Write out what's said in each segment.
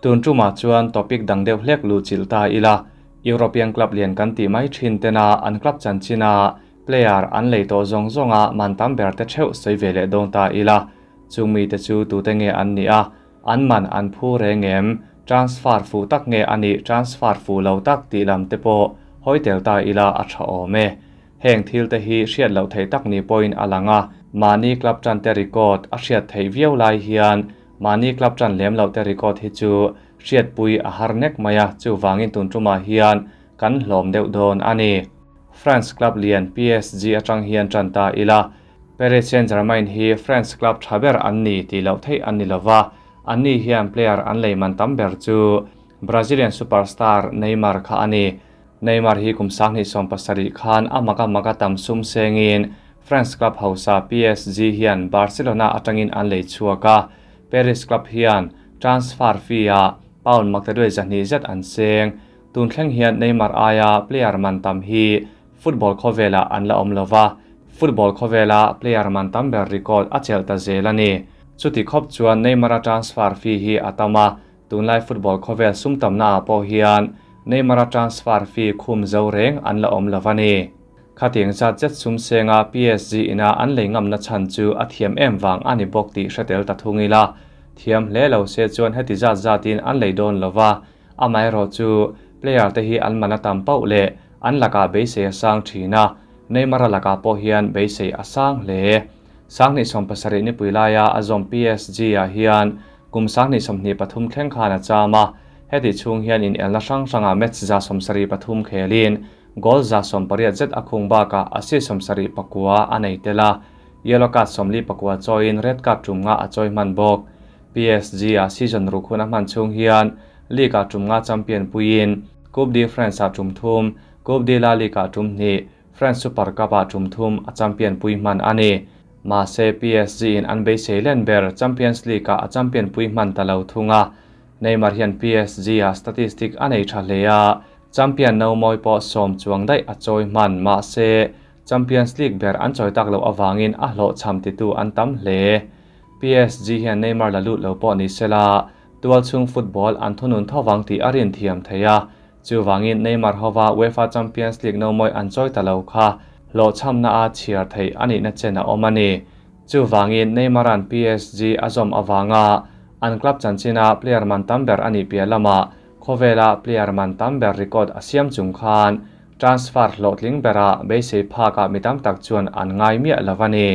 Tun tumah chuan topic dang deuh hlek luhchilh ta ila, European club lian kan tih mai thin tena an club chanchina player an lei tawh zawng zawnga man tam ber te theuh sawi ve leh dawn ta ila, chung mite chu tute nge an nih a, an man an phu reng em, transfer fuh tak nge a nih transfer fuh lo tak tih lam te pawh hawi tel ta ila a tha awm e. Heng thil te hi hriat loh theih tak ni pawhin a lang a, mahni club tan te record a hriat theih viau lai hian mahni club tan lem loh te record hi chu hriatpui a har nek mai a, chuvangin tun tumah hian kan hlawm deuh dawn a ni. France club lian PSG atang hian tan ta ila, Paris Saint-Germain hi France club tha ber an ni tih loh theih an ni lova, anni hian player an lei man tam ber chu Brazilian superstar Neymar kha a ni. Neymar hi kum 2017 khan a maka maka tam sum sengin France club hausa PSG hian Barcelona atangin an lei chhuak a, Paris club hian transfer fee ah pound maktaduai zahnih zet an seng. Tun thleng hian Neymar aia player man tam hi football khawvelah an la awm lova, football khawvela player man tam ber record a chelh ta zel a ni. Chuti khawp chuan Neymar-a transfer fee hi a tam a, tunlai football khawvel sum tamna ah pawh hian Neymar-a transfer fee khum zo reng an la awm lova ni. Khatiang zat zet sum senga PSG ina an lei ngamna chhan chu a thiam em vang a ni bawk tih hre tel ta thung ila. Thiam hle lo se chuan heti zat zatin an lei dawn lova, amaherawh chu player te hi an man a tam pauh leh an lakah beisei a sang thin a, Neymar-a lakah pawh hian beisei a sang hle. 2017 nipui laia a zawm PSG ah hian kum 2023 thleng khan a cham a, heti chhung hian in elna hrang hrangah match 73 khelin goal 18 zet a khung bakah assist 79 a nei tel a, yellow card 44 chawiin red card tum nga a chawi hman bawk. PSG a season ruk hun a hman chhung hian league ah tum nga champion puiin Coupe de France ah tum thum, Coupe de la Ligue ah tum hnih, France Super Cup ah tum thum a champion pui hman a ni. Mahse PSG in an beisei len ber Champions League ah a champion pui hman ta lo thung a. Neymar hian PSG ah statistic a nei tha hle a, champion no mawi pawh sawm chuang daih a chawi hman. Mahse Champions League ber an chawi tak loh awangin a hlawhchham titu an tam hle. PSG hian Neymar la lut lo pawh ni sela, tualchhung football an thunun thovang tih a rin thiam thei a. Chuvangin Neymar hova UEFA Champions League no mawi an chawi ta lo kha hlawhchhamna a chhiar theih a nihna chen a awm a ni. Chuvangin Neymar-a'n PSG a zawm avanga an club chanchina player man tam ber a nih piah lamah khawvela player man tam ber record a siam chung khan transfer hlawhtling berah beisei phakah mi tam tak chuan an ngai miah lo a ni.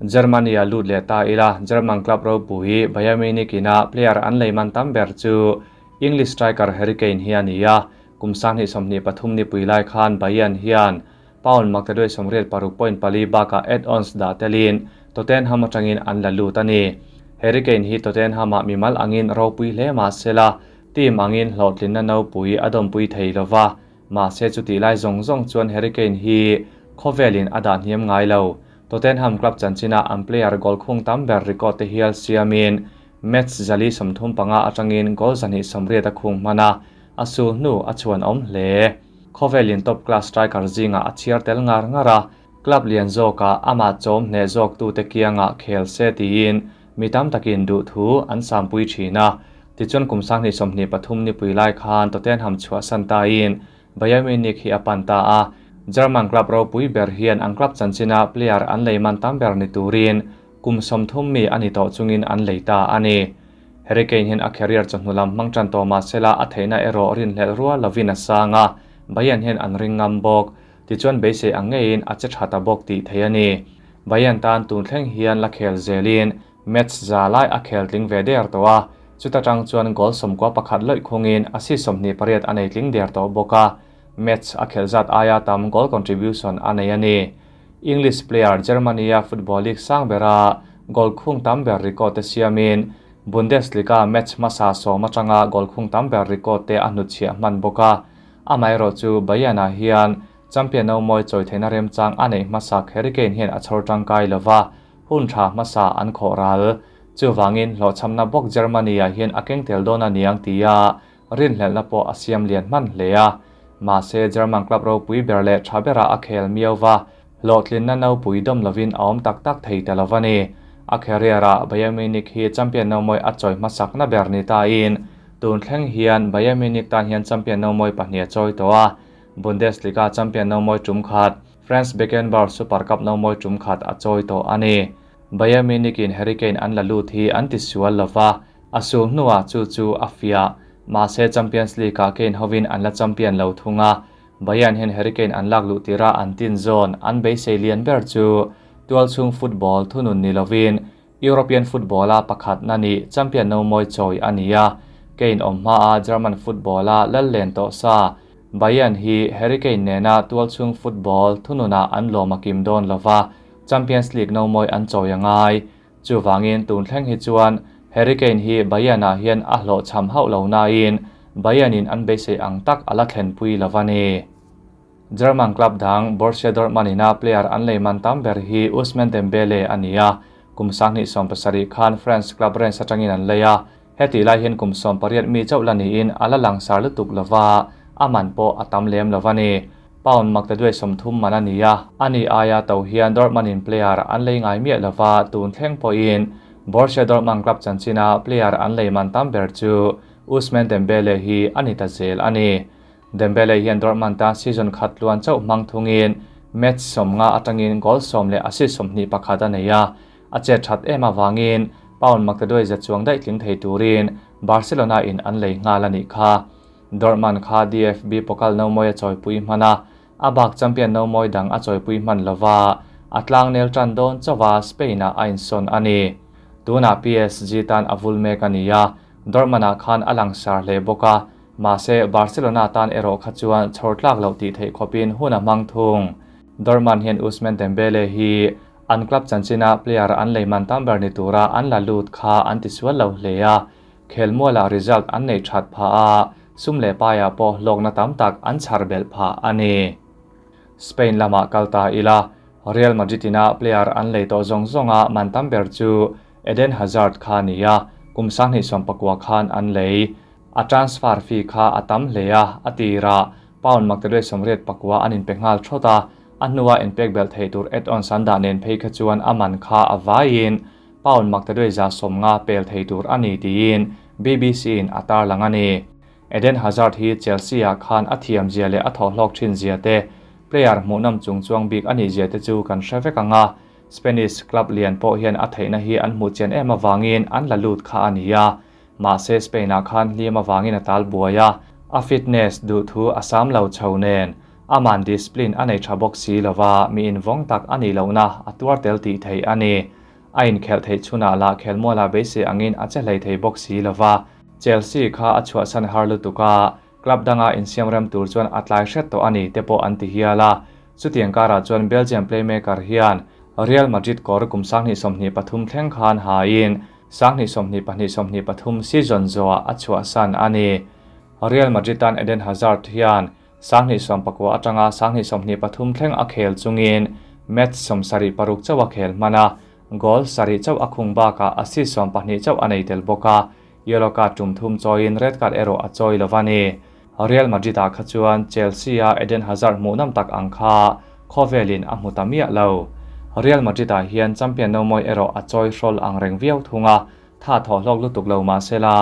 Germany a lut leh ta ila, German club ropui Bayern Munich ina player an lei man tam ber chu English striker Harry Kane hi a ni a, kum 2023 nipui lai khan Bayern hian pound maktaduai 86.4 bakah add-ons dah telin Tottenham atangin an la lut a ni. Harry Kane hi Tottenham ah mimal angin ropui hle mahsela team angin hlawhtlinna nopui a dawmpui thei lova, mahse chutih lai zawng zawng chuan Harry Kane hi khawvelin a dah hniam ngai lo. Tottenham club chanchina an player goal khung tam ber record te hial siamin match 435 atangin goal 280 a khung hman a, a sul hnu a chuan awm hle. Khawvelin top class striker zinga a chhiar tel ngar ngar a, club lian zawkah amah chawm hne zawk tu te kianga khel se tiin mi tam takin duh thu an sampui thin a. Tichuan kum 2023 nipui lai khan Tottenham chhuah san ta in Bayern Munich hi a pan ta a, German club ropui ber hian an club chanchina player an lei man tam ber ni turin kum 30 mi ani tawh chungin an lei ta a ni. Harry Kane hian a career chawhnu lam hmang tan tawh mahsela a theihna erawh rin hlelh rual lovin a sang a, Bayern hian an ring ngam bawk. Tichuan beisei ang ngeiin a che tha ta bawk tih thei a ni. Bayern tan tun thleng hian la khel zelin match za lai a khel tling ve der tawh a, chuta tang chuan goal 11 loih khungin assist 28 a nei tling der tawh bawk a, match a khel zat aia tam goal contribution a nei a ni. English player Germany a football league sang bera goal khung tam ber record te siamin Bundesliga match hmasa sawm atanga goal khung tam ber record te a hnutchhiah hman bawk a. Amaherawh chu Bayern ah hian champion no mawi chawi theihna remchang a neih hmasak Harry Kane hian a chhawr tangkai lova, hun tha hmasa an khawh ral. Chuvangin hlawhchhamna bawk Germany ah hian a keng tel dawn a niang tia rin hlelhna pawh a siam lian hman hle a. Mahse German club ropui ber leh tha berah a khel miauva, hlawhtlinna nopui dawm lovin a awm tak tak thei ta lova ni. A career ah Bayern Munich hi champion no mawi a chawi hmasakna ber ni ta in. Tun thleng hian Bayern Munich tan hian champion nomawi pahnih a chawi tawh a, Bundesliga champion nomawi tum khat, Franz Beckenbauer Super Cup nomawi tum khat a chawi tawh a ni. Bayern Munich in Harry Kane an la lut hi an ti sual lova, a sul hnuah chu chu a fiah. Mahse Champions League ah Kane hovin an la champion lo thung a, Bayern hian Harry Kane an lak luh tirha an tin zawn an beisei lian ber chu tualchhung football thunun ni lovin European football-a pakhatna nih champion nomawi chawi a ni a, Kane awm hmaa German football-a lal len tawh sa Bayern hi Harry Kane nena tualchhung football thununah an lawm a kim dawn lova, Champions League nomawi an chawi a ngai. Chuvangin tun thleng hi chuan Harry Kane hi Bayern-ah hian a hlawhchham hauh lo nain Bayern-in an beisei ang tak a la thlenpui lo a ni. German club dang Borussia Dortmund ina player an lei man tam ber hi Ousmane Dembele a ni a, kum 2017 khan France club Rennes atangin an lei a, hetih lai hian kum 18 mi chauh la niin a la langsar lutuk lova, a man pawh a tam lem lo a ni. Pound maktaduai 30 man a ni a, ani aia to hian Dortmund in player an lei ngai miah lova, tun thleng pawhin Borussia Dortmund club chanchina player an lei man tam ber chu Ousmane Dembele hi a ni ta zel a ni. Dembele hian Dortmund tan season khat tluan chauh hmang thungin match 50 atangin goal 10 leh assist 21 a nei a, a chet that em awangin pound maktaduai za chuang daih tling thei turin Barcelona in an lei nghal a nih kha. Dortmund kha DFB Pokal nomawi a chawipui hman a, a bak champion nomawi dang a chawipui hman lova, a tlang nel tan dawn chawa Spain-ah a insawn a ni. Tunah PSG tan a vul mek a ni a, Dortmund-ah khan a langsar hle bawk a, mahse Barcelona tan erawh kha chuan chhawr tlak loh tih theih khawpin hun a hmang thung. Dortmund hian Ousmane Dembele hi an club chanchina player an lei man tam ber ni tura an la lut kha an ti sual lo hle a, khelmuala result an nei that pha a, sum leh paia pawh hlawkna tam tak an chhar belh pha a ni. Spain lama kalta ila, Real Madrid ina player an lei tawh zawng zawnga man tam ber chu Eden Hazard kha ni a, kum 29 khan an lei. A transfer fee kha a tam hle a, a tira pound maktaduai 84 an inpe nghal thawt a, a hnuah inpek belh thei tur add-ons an dah nen phei kha chuan a man kha a vaiin pound maktaduai 150 pel thei tur a ni tiin BBC in a tarlang a ni. Eden Hazard hi Chelsea-ah khan a thiam zia leh a thawhhlawk thin zia te, player hmuhnawm chung chuang bik a nih zia te chu kan hre vek ang a, Spanish club lian pawh hian a theihna hi an hmuh chian em awangin an la lut kha a ni a, mahse Spain-ah khan hliam awangin a tal buai a, a fitness duh thu a sam lo chho nen aman discipline a nei tha bawk si lova, mi invawng tak a nih lohna a tuar tel tih theih a ni. A inkhelh theih chhunah lah khelmuala beisei angin a che hlei thei bawk si lova, Chelsea kha a chhuahsan har lutuk a, club danga insiam rem tur chuan a tlai hret tawh a ni te pawh an ti hial a. Chutiang karah chuan Belgian playmaker hian Real Madrid kawr kum 2023 thleng khan hain 2022-23 season zawah a chhuahsan a ni. Real Madrid tan Eden Hazard hian 2019 atanga 2023 thleng a khel chungin match 76 chauh a khel hman a, goal 7 chauh a khung bakah assist 12 chauh a nei tel bawk a, yellow card tum thum chawiin red card erawh a chawi lo a ni. Real Madrid-ah kha chuan Chelsea-a Eden Hazard hmuhnawm tak ang kha khawvelin a hmu ta miah lo. Real Madrid-ah hian champion nomawi erawh a chawi hrawl ang reng viau thung a, tha thawhhlawk lutuk lo mahsela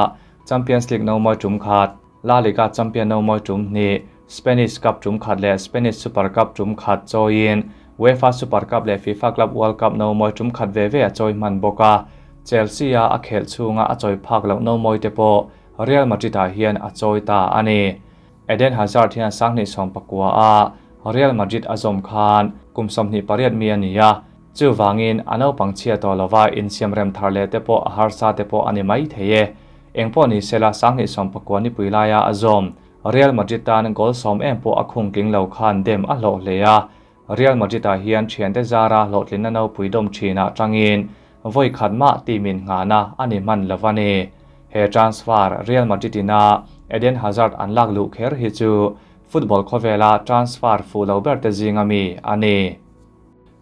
Champions League nomawi tum khat, La Liga champion nomawi tum hnih, Spanish Cup tum khat leh Spanish Super Cup tum khat chawiin UEFA Super Cup leh FIFA Club World Cup nomawi tum khat ve ve a chawi hman bawk a, Chelsea-a a khelh chhunga a chawi phak loh nomawi te pawh Real Madrid-ah hian a chawi ta a ni. Eden Hazard hian 2019 a Real Madrid a zawm khan kum 28 mi a ni a, chuwangin a naupang chhia tawh lova insiam rem thar leh te pawh a harsa te pawh a ni mai thei e. Engpawh ni sela 2019 ni pui laia a zawm Real Madrid tan goal 10 em pawh a khung tling lo khan dem a hlawh hle a. Real Madrid-ah hian thiante zara hlawhtlinna nopui dawm thinah tangin voi khat ma team-in nghahna a ni hman lo a ni. He transfer Real Madrid-ina Eden Hazard an lak luh kher hi chu football khawvela transfer fu lo ber te zinga mi a ni.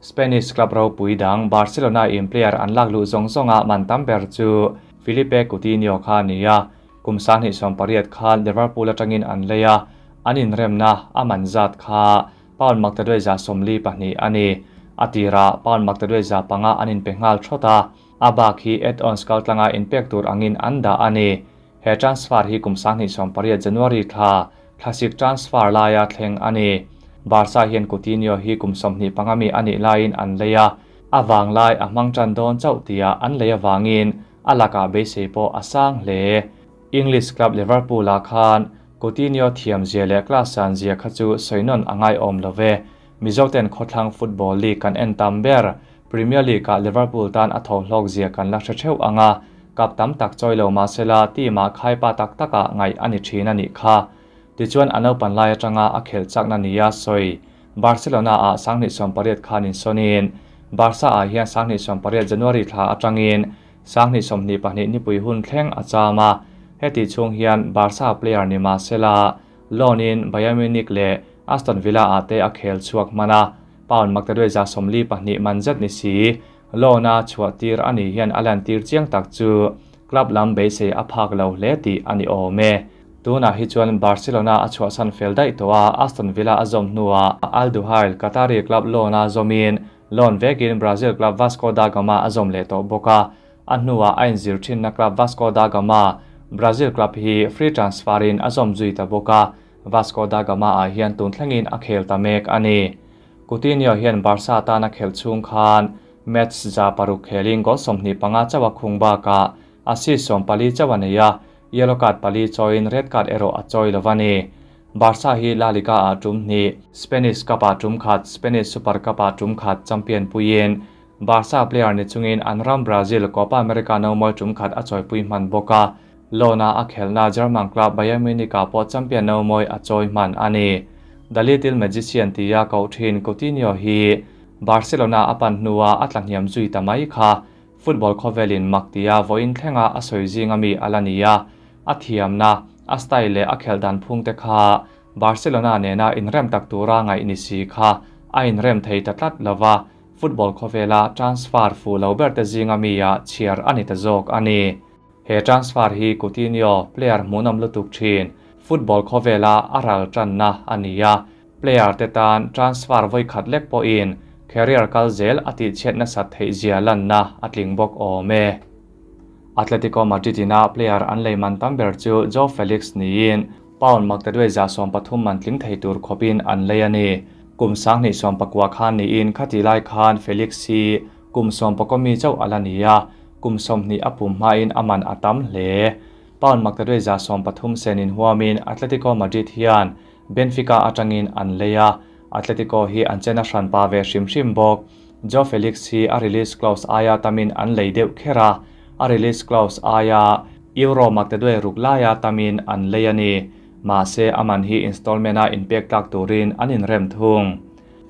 Spanish club ropui dang Barcelona in player an lak luh zawng zawnga man tam ber chu Filipe Coutinho kha a ni a, kum 28 khan Liverpool atangin an lei a, an inremna a man zat kha pound maktaduai 42 a ni. A tira pound maktaduai 5 an inpe nghal thawt a, a bak hi add-ons kaltlanga inpek tur angin an dah a ni. He transfer hi kum 2018 January thla thlasik transfer laia thleng a ni. Barca hian Coutinho hi kum 25 mi a nih laiin an lei a, a vanglai a hmang tan dawn chauh tia an lei avangin a lakah beisei pawh a sang hle. English club Liverpool ah khan Coutinho thiam zia leh class san zia kha chu sawi nawn a ngaiawm lo ve. Mizoten khawthlang football league kan en tam ber Premier League ah Liverpool tan a tho hlawk zia kan la hre theuh anga kap tam tak chawi lo mahsela team ah khaipa tak takah ngaih ani thin ani kha. Tichuan a naupan lai atanga a khel chakna nia sawi Barcelona ah 2018 khanin sonin Barca ah hian 2018 January thla atangin 2022 nipui hun thleng a chama heti chung hian Barca player ni mahsela loan in Bayern Munich leh Aston Villa ah te a khel chhuak mana pound maktaduai za 42 man zet ni si loan a chhuah tir ani hian a lan tir chiang tak chu club lam beisei a phak lo hle ti ani awm e. Tuna hi chuan Barcelona a chhuah san fel daih tawh a Aston Villa a zawm hnuah Al Duhail Qatari club loan a zawmin loan vekin Brazil club Vasco da Gama a zawm leh tawh bawk a a hnuah a inzir thinna club Vasco da Gama Brazil club hi free transfer in a zawm zui ta bawk a Vasco da Gama ah hian tun thlengin a khel ta mek ani. Coutinho hian Barca tana khel chung khan match za paruk khelin goal 25 chawa khung baka assist 14 chawa nei a yellow card pali choin red card ero a choi lovani. Barca hi La Liga a tum ni Spanish Cup a tum khat Spanish Super Cup a tum khat champion puin Barca player ni chungin an ram Brazil Copa America no moi tum khat a choi pui man boka lona a khelna German club Bayern Munich a pawh champion no moi a choi man ani. The Little Magician tia ko thin Coutinho hi Barcelona apan hnuwa atlahniam zui ta mai kha football khovelin maktia voin thlenga a soizinga mi alania a thiamna a style le a kheldan phung te kha Barcelona nena inrem tak tura ngai ni si kha a inrem thei ta tlat lova football khovela transfer fu lo ber te zinga mi a chiar ani ta zawk ani. He transfer hi Coutinho player munam lutuk thin football khovela aral tan na ania player te tan transfer voi khat lek po in career kal zel ati chet na sat thei zia lan na atling bok ome. Atletico Madrid ina player an leiman tam ber chu Joao Felix niin pound maktaduai za 13 man tling thei tur khopin an lei ani. Kum 2019 khan ni in khati lai khan Felix hi kum 19 mi chau alania kum 20 apum ma in aman atam hle. Pound maktaduai za 13 senin huamin Atletico Madrid hian Benfica atangin an leia Atletico hi an chena hran pa ve hrim hrim bawk. Joao Felix hi a release clause aya tamin an lei deuh khera a release clause aya euro maktaduai ruk laia tamin an lei ani. Ma se aman hi installment a in pek tak turin an in rem thung.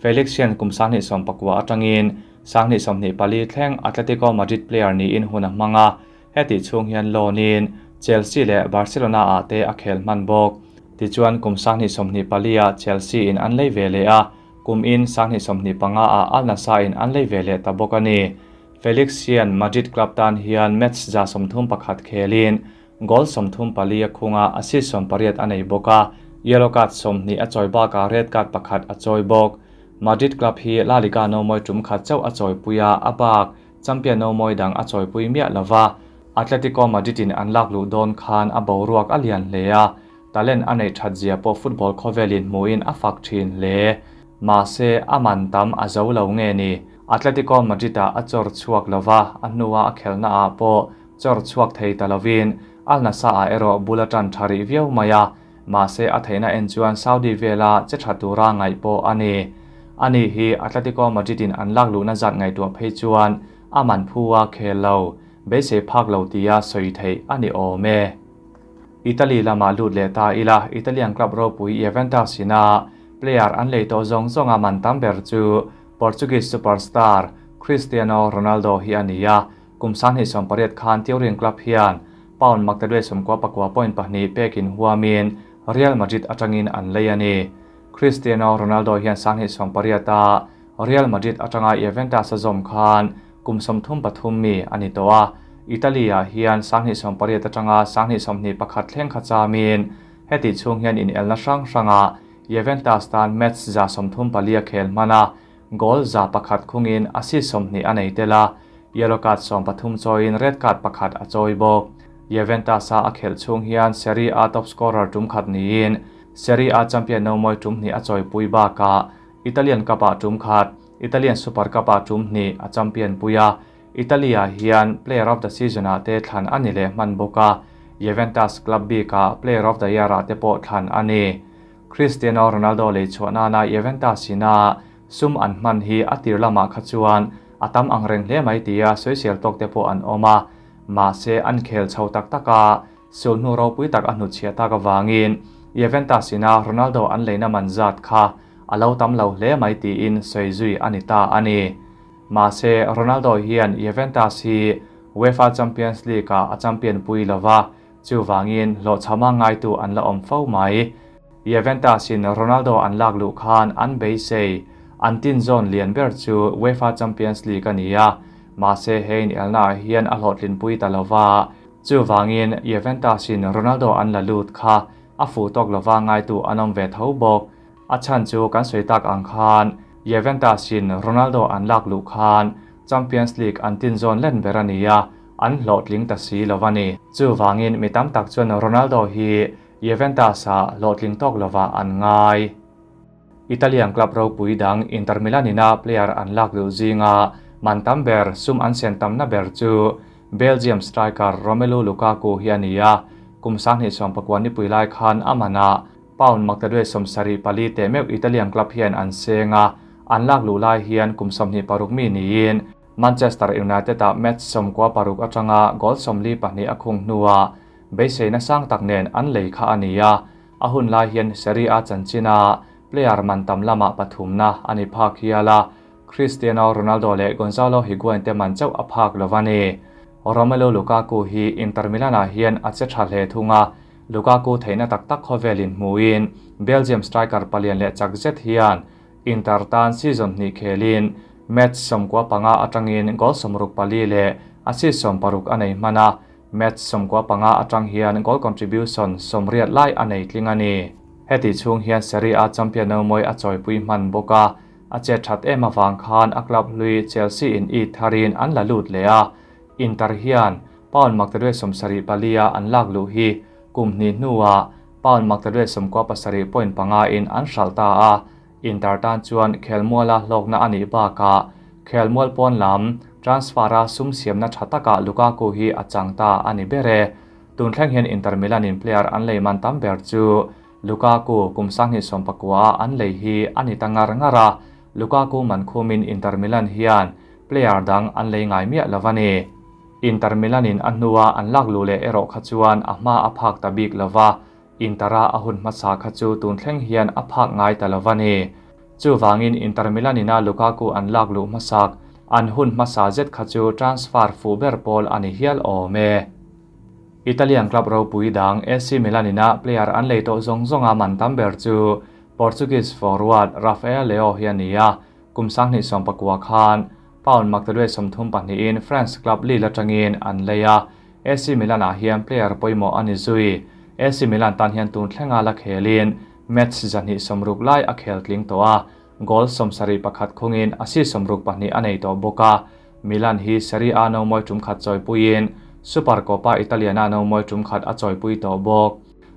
Felix hian kum 2019 atangin 2024 thleng Atletico Madrid player ni in hun a hmanga heti chung hian loan in Chelsea leh Barcelona ah te a khel hman bawk. Tichuan kum 2024 ah Chelsea in an lei ve leh a kum in 2025 ah Al Nassr in an lei ve leh ta bawk ani. Felix hian Madrid club tan hian match za 31 khelin goal 34 a khunga assist 18 a nei bawk a yellow card 20 a chawi bakah red card pakhat a chawi bawk. Madrid club hi La Liga no moi tum khat chauh a chawi puia a bak champion no moi dang a chawi pui miah lova Atletico Madrid in an lak luh dawn khan a boruak a lian hle a talent a nei that zia pawh football khawvelin hmuin a fak thin hle. Mahse a man tam a zo lo nge ni Atletico Madrid ah a chawr chhuak lova a hnuah a khelna ah pawh chawr chhuak thei ta lovin Al Nassr ah erawh bul atan thari viau mai a mahse a theihna en chuan Saudi vela che tha tura ngaih pawh ani. Ani hi Atletico Madrid in an lak luhna zat ngaihtuah phei chuan a man phuwa khel lo beisei phak lo tia sawi thei ani awm e. Italy lama lut leh ta ila Italian club ropui Juventus ina player an lei tawh zawng zawnga man tam ber chu Portuguese superstar Cristiano Ronaldo hi ani a kum 2018 khan Turin club hian pound maktaduai 99.2 pekin huamin Real Madrid atangin an lei ani. Cristiano Ronaldo hian 2018 a Real Madrid atanga Juventus a zawm khan kum 33 mi ani tawh a Italy ah hian 2018 atanga 2021 thleng kha chamin heti chung hian in elna hrang hranga Juventus tan match za 34 a khel hmana goal za pakhat khungin assist 20 a nei tela yellow card 13 chawiin red card pakhat a chawi bawk. Juventus-a a khelh chhung hian Serie A top scorer tum khat niin Serie A champion nomawi tum hnih a chawipui bakah Italian Cup-ah tum khat, Italian Super Cup-ah tum hnih a champion pui a, Italy-ah hian Player of the Season-ah te thlan a ni leh hman bawk a, Juventus club bikah Player of the Year-ah te pawh thlan a ni. Cristiano Ronaldo lei chhuah nana Juventus ina sum an hman hi a tir lamah kha chuan a tam ang reng hle mai tia sawisel tawk te pawh an awm a, mahse an khel chho tak tak a, sulhnu ropui tak a hnutchhiah tak avangin Juventus ina Ronaldo an leina man zat kha a lo tam lo hle mai tiin sawi zui a ni ta a ni. Mahse Ronaldo hian Juventus hi UEFA Champions League-ah a champion pui lo va, Chuvangin hlawhchhama ngaitu an la awm fo mai. Juventus-in Ronaldo an lak luh khan an beisei an tin zawn lian ber chu UEFA Champions League a ni a, mahse he inelnaah hian a hlawhtlinpui ta lo va. Chuvangin Juventus-in Ronaldo an la lut kha a fuh tawk lova ngaitu an awm ve tho bawk. A chhan chu kan sawi tak ang khan Juventus-in Ronaldo an lak luh khan Champions League an tin zawn len ber a ni a, an hlawhtling ta si lo a ni. Chuvangin mi tam tak chuan Ronaldo hi Juventus-ah hlawhtling tawk lovah an ngai. Italian club ropui dang Inter Milan ina player an lak duh zinga man tam ber sum an sen tamna ber chu Belgium striker Romelu Lukaku hi a ni a, kum 2019 nipui lai khan a manah Pound maktaduai 74 teh meuh Italian club hian an seng a, an lak luh lai hian kum 26 mi niin Manchester United-ah match 96 atanga goal 42 a khung hnuah beiseina sang tak nen an lei kha a ni a, a hun lai hian Serie A chanchina player man tam lamah pathumna a ni phak hial a, Cristiano Ronaldo leh Gonzalo Higuain te man chauh a phak lo a ni. Romelu Lukaku hi Inter Milan-ah hian a che tha hle thung a, Lukaku theihna tak tak khawvelin hmuin Belgium striker palian leh chak zet hian Inter tan season hnih khelin match 95 atangin goal 64 leh assist 60 a nei hman a, match 95 atang hian goal contribution 80 lai a nei tling a ni. Heti chhung hian Serie A champion nomawi a chawipui hman bawk a, a chet that em avang khan a club hlui Chelsea in it tharin an la lut leh a, Inter hian pound maktaduai 74 a an lak luh hi kum hnih hnuah pound maktaduai 97.5 in an hralh ta a, Inter tan chuan khelmuala hlawkna a nih bakah khelmual pawn lam transfer-a sum siamna tha takah Lukaku hi a chang ta a ni ber e. Tun thleng hian Inter Milan in player an lei man tam ber chu Lukaku kum 2019 a an lei hi a ni ta ngar ngar a, Lukaku man khumin Inter Milan hian player dang an lei ngai miah lo a ni. Inter Milan in a hnua an lak luh leh erawh kha chuan a hma a phak ta bik lo va, Inter-a a hun hmasa kha chu tun thleng hian a phak ngai ta lo a ni. Chuvangin Inter Milan ina Lukaku an lak luh hmasak an hun hmasa zet kha chu transfer fuh ber pawl a ni hial awm e. Italian club ropui dang AC Milan ina player an lei tawh zawng zawnga man tam ber chu Portuguese forward Rafael Leao hi a ni a, kum 2019 khan pound maktaduai 32 in France club Lille atangin an lei a, AC Milan-ah hian player pawimawh a ni zui. AC Milan tan hian tun thlenga la khelin match 260 lai a khel tling tawh a, goal 71 khungin assist 62 a nei tawh bawk a. Milan hi Serie A nomawi tum khat chawipuiin Supercoppa Italiana nomawi tum khat a chawipui tawh bawk.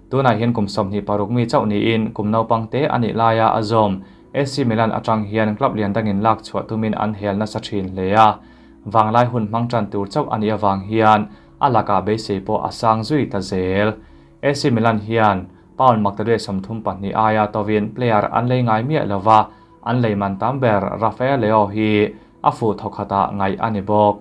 Tunah hian kum 26 mi chauh niin kum naupang te a nih laia a zawm. AC Milan atang hian club lian dangin lak chhuah tumin an hel nasa thin hle a, vanglai hun hmang tan tur chauh a nih avang hian a lakah beisei pawh a sang zui ta zel. AC Milan hian pound maktaduai 32 aia tovin player an lei ngai miah lo va, an lei man tam ber Rafael Leao hi a fuh thawkhatah ngaih a ni bawk.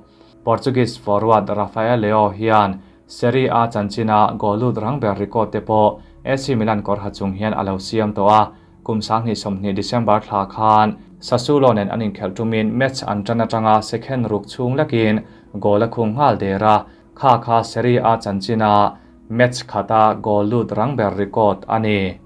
Portuguese forward Rafael Leao hian Serie A chanchina goal lut rang ber record te pawh AC Milan kawr ha chung hian a lo siam tawh a, kum 2020 December thla khan Sassuolo nen an inkhelh tumin match an tan atanga second ruk chhung lekin goal a khung nghal der a, kha kha Serie A chanchina match khata goal lut rang ber record a ni.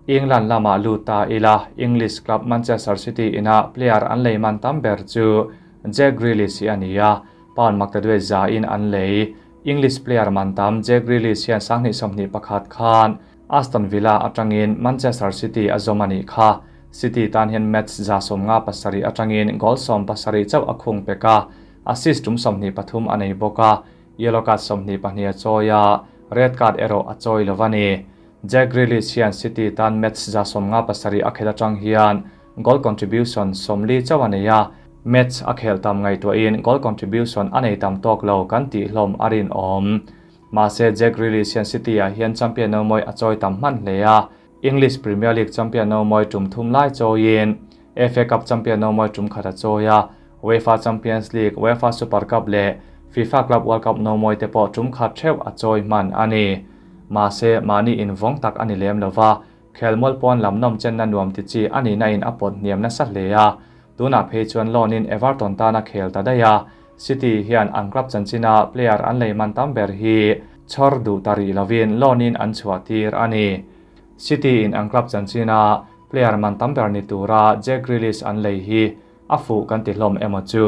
England lama lut ta ila English club Manchester City ina player an lei man tam ber chu Jack Grealish hi a ni a, pound maktaduai za in an lei. English player man tam Jack Grealish hian 2021 khan Aston Villa atangin Manchester City a zawm a nih kha. City tan hian match 57 atangin goal 17 chauh a khung pek a, assist tum 23 a nei bawk a. Yellow card 22 a chawi a, red card erawh a chawi lo a ni. Jack Grealish hian City tan match 57 a khelh atang hian goal contribution 40 chauh a nei a, match a khelh tam ngaihtuahin goal contribution a nei tam tawk lo kan tih hlawm a rinawm. Mahse Jack Grealish hian City ah hian champion no mawi a chawi tam hman hle a, English Premier League champion no mawi tum thum lai chawiin FA Cup champion no mawi tum khat a chawi a, UEFA Champions League, UEFA Super Cup leh FIFA Club World Cup no mawi te pawh tum khat theuh a chawi hman a ni. Mahse mahni invawng tak a ni lem lova, khelmual pawn lam nawm chenna nuam ti chi a nihna in a pawt hniam nasa hle a, tunah phei chuan loan in Everton tana khel ta daih a, City hian an club chanchina player an lei man tam ber hi chhawr duh ta rih lovin loan in an chhuah tir a ni. City in an club chanchina player man tam ber ni tura Jack Grealish an lei hi a fuh kan ti hlawm emaw chu.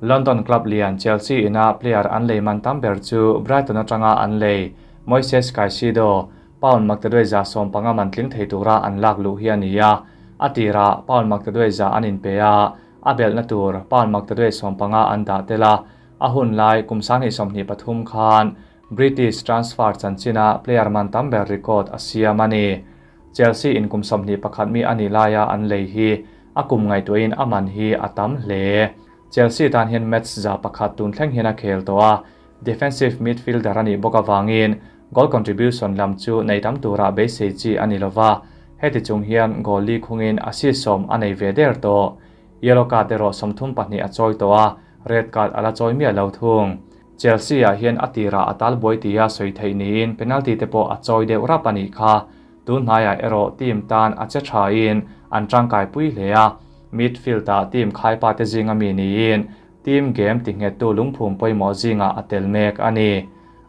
London club lian Chelsea ina player an lei man tam ber chu Brighton atanga an lei Moises Caicedo, pound maktaduai 150 man tling thei tura an lak luh hi a ni a, a tira pound maktaduai za an inpe a, a belhna tur pound maktaduai 15 an dah tel a, a hun lai kum 2023 khan British transfer chanchina player man tam ber record a siam a ni. Chelsea in kum 21 mi ani laia an lei hi a kum ngaihtuahin a man hi a tam hle. Chelsea tan hian match 100 tun thleng hian a khel tawh a, defensive midfielder ani bawk awangin goal contribution lam chu nei tam tura beisei chi ani lova, heti chung hian goal li khungin assist 10 a nei ve der tawh. Yellow card erawh 32 a chawi tawh a, red card ala chawi miah lo thung. Chelsea ah hian a tira a tal buai tia sawi theih niin penalty te pawh a chawi deuh rap ani kha. Tun hnaiah erawh team tan a che tha in an tangkai pui hle a, midfield ah team khaipa te zinga mi niin team game ti nghet tu lungphum pawimawh zinga a tel mek ani.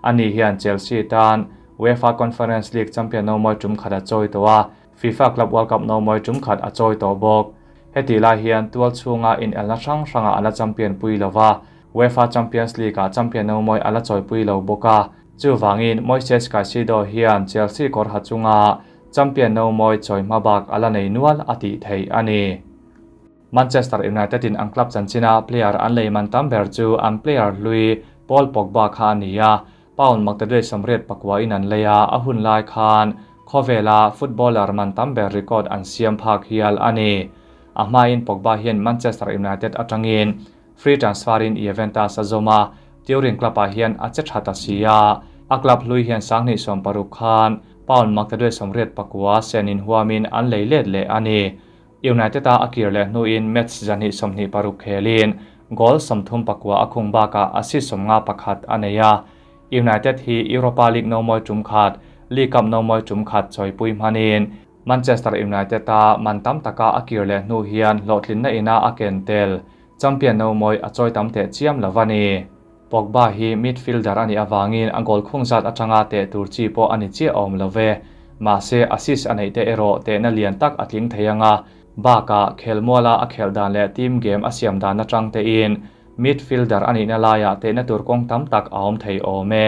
Ani hian Chelsea tan UEFA Conference League champion no mawi tum khat a chawi tawh a, FIFA Club World Cup no mawi tum khat a chawi tawh bawk. Heti lai hian tual chhunga in elna hrang hranga ala champion pui lova, UEFA Champions League ah champion no mawi ala chawi pui lo bawk a, chuwangin Moises Caicedo hian Chelsea kawr ha chunga champion no mawi chawi hma bak ala nei nual a tih theih ani. Manchester United in an club chanchina player an lei man tam ber chu an player hlui Paul Pogba kha ani a, pound maktaduai 84 in an leia a hun lai khan khawvela footballer man tam ber record an siam phak hial ani. A hmain Pogba hian Manchester United atangin free transfer in Juventus a zawma, Turin club ah hian a che tha ta si a, a club hlui hian 2026 khan pound maktaduai 89 sen in huamin an lei let leh ani. United a akir leh hnuin match 26 khelin goal 34 a khung bakah assist 51 a nei a. United hi Europa League no mawi tum khat, League Cup no mawi tum khat chawi pui hmanin Manchester United a man tam taka akir leh hnu hian hlawhtlin na ina a ken tel champion no mawi a chawi tam teh chiam lovani. Pogba hi midfielder ani awangin a goal khung zat atanga te tur chi pawh ani chi awm love, mahse assist a nei te erawh te na lian tak a tling theianga, baka khelmuala a khel dan leh team game a siam dan atang te in midfielder ani na laia te na tur kawng tam tak a awm thei awm e.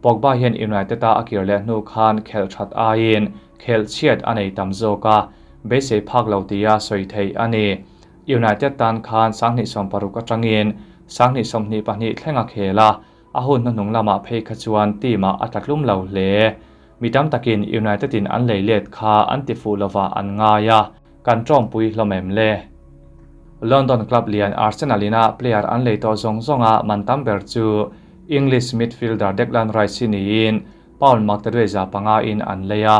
Pogba hian United a akir leh hnu khan khel that aiin khel chhiat a nei tam zawk a, beisei phak lo tia sawi thei ani. United tan khan 2026 atangin 2022 thlenga khela a hun hnuhnung lamah phei kha chuan team ah a tlatlum lo hle. Mi tam takin United in an lei let kha an ti fuh lova an ngai a, kan tawmpui hlawm em le. London club lian Arsenal ina player an lei tawh zawng zawnga man tam ber chu English midfielder Declan Rice niin pound maktaduai 500 in an lei a.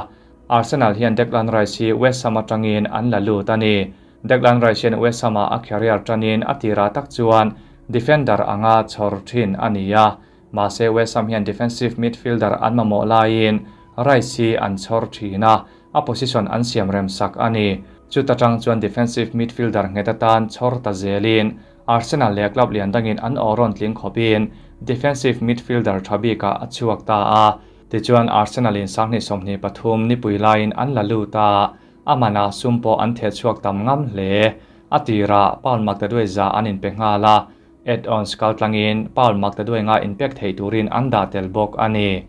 Arsenal hian Declan Rice hi West Ham atangin an la lut ani. Declan Rice hian West Ham a career tanin a tira tak chuan defender anga chhawr thin ani a, mahse West Ham hian defensive midfielder an mamawh laiin Rice hi an chhawr thin a, a position an siam rem sak ani. Chuta tang chuan defensive midfielder nghet atan chhawr ta zelin Arsenal leh club lian dangin an awrawn tling khawpin defensive midfielder thabika a chhuak ta a, tichuan Arsenal in 2023 nipui laiin an la lut a, amana sumpo an the chhuak tam ngam hle. A tira pound maktaduai 100 an inpe nghala, add-ons kaltlangin pound maktaduai 5 inpek thei turin an dah tel bawk ani.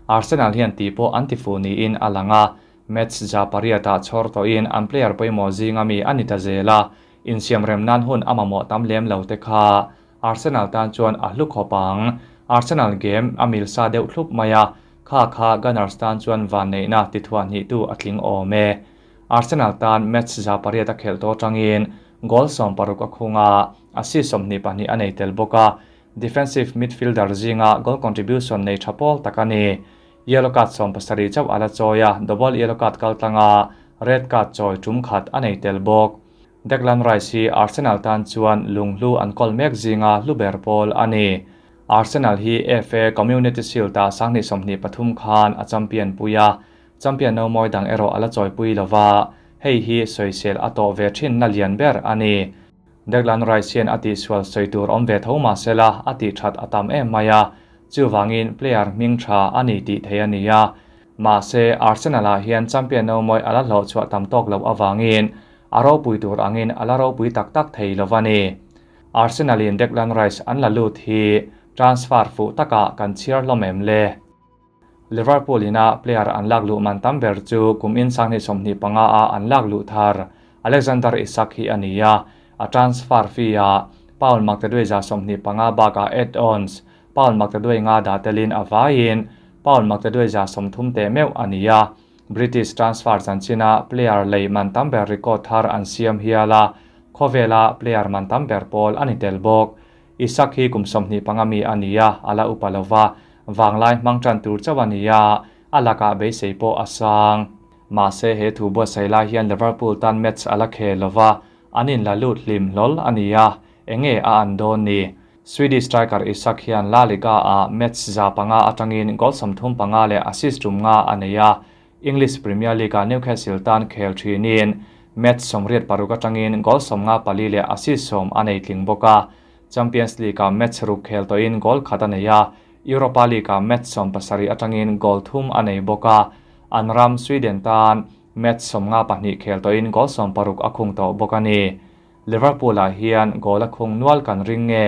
Arsenal hian ti pawh an ti fu niin a lang a, match 800 ah chhawr tawhin an player pawimawh zinga mi ani ta zela, insiam rem nan hun a mamawh tam lem lo te kha Arsenal tan chuan a hlu khawp ang. Arsenal game a mil sa deuh thlup mai a, kha kha Gunners tan chuan vanneihna tithuah hnihtu a tling awm e. Arsenal tan match 8% a khelh tawh atangin goal 16 a khung a, assist 22 a nei tel bawk a, defensive midfielder zinga goal contribution nei tha pawl tak a ni. Yellow card 17 chauh a la chawi a, double yellow card kal tlanga red card chawi tum khat a nei tel bawk. Declan Rice hi Arsenal tan chuan lunghlu an kawl mek zinga hluber pawl a ni. Arsenal hi FA Community Shield a 2023 khan a champion puia, champion no mawi dang erawh a la chawi pui lova, hei hi sawisel a tawh ve thin na lian ber a ni. Declan Rice hian a tih sual sawi tur awm ve tho mahsela a tih that a tam em mai a, chuwangin player hming tha a ni tih thei a ni a. Mahse Arsenal ah hian champion no mawi a la hlawh chhuah tam tawk lo awangin a ropui tur angin a la ropui tak tak thei lova ni. Arsenal in Declan Rice an la lut hi transfer fu taka kan chhiar hlawm em le. Liverpool ina player an lak luh man tam ber chu kum in 2025 a an lak luh thar Alexander Isak hi a ni a, a transfer fee a pound 125 baka add-ons pound 200 da telin a vaiin pound 230 te meuh a ni a. British transfer chanchina player lei man tam ber record thar an siam hiala khawvela player man tam ber pawl ani tel bawk. Isak hi kum 25 mi a ni a, ala upa lova, wanglai hmang tan tur chaw a ni a, a laka beisei pawh a sang. Mahse he thu buatsaih lai hian Liverpool tan match ala khel lova, an in la lut hlim hlawl a ni a, enge a an dawn ni. Swedish striker Isak hian La Liga a match 500 atangin goal 35 leh assist 5 a nei a. English Premier League a Newcastle tan khel thinin match 86 atangin goal 54 leh assist 10 a nei tling bawk a. Champions League a match ruk khel tawhin goal khat a nei a, Europa League a match 17 atangin goal 3 a nei bawk a. An ram Sweden tan match 52 khel tawhin goal 16 a khung tawh bawk a ni. Liverpool ah hian goal a khung nual kan ring nge,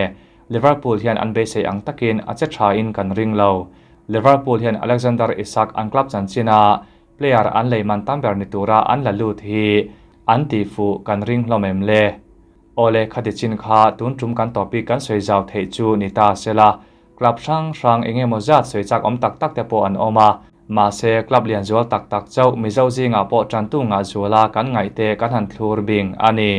Liverpool hian an beisei ang takin a che tha in kan ring lo. Liverpool hian Alexander Isak an club chanchina player an lei man tam ber ni tura an la lut hi an ti fu kan ring hlawm em le. Ole khati chin kha tun tum kan topic kan sawi zau theih chu ni ta sela, club hrang hrang enge maw zat sawi chak awm tak tak te pawh an awm a, mahse club lian zual tak tak chauh Mizo zinga pawh tantu nga zuala kan ngaih te kan han thlur bing a ni.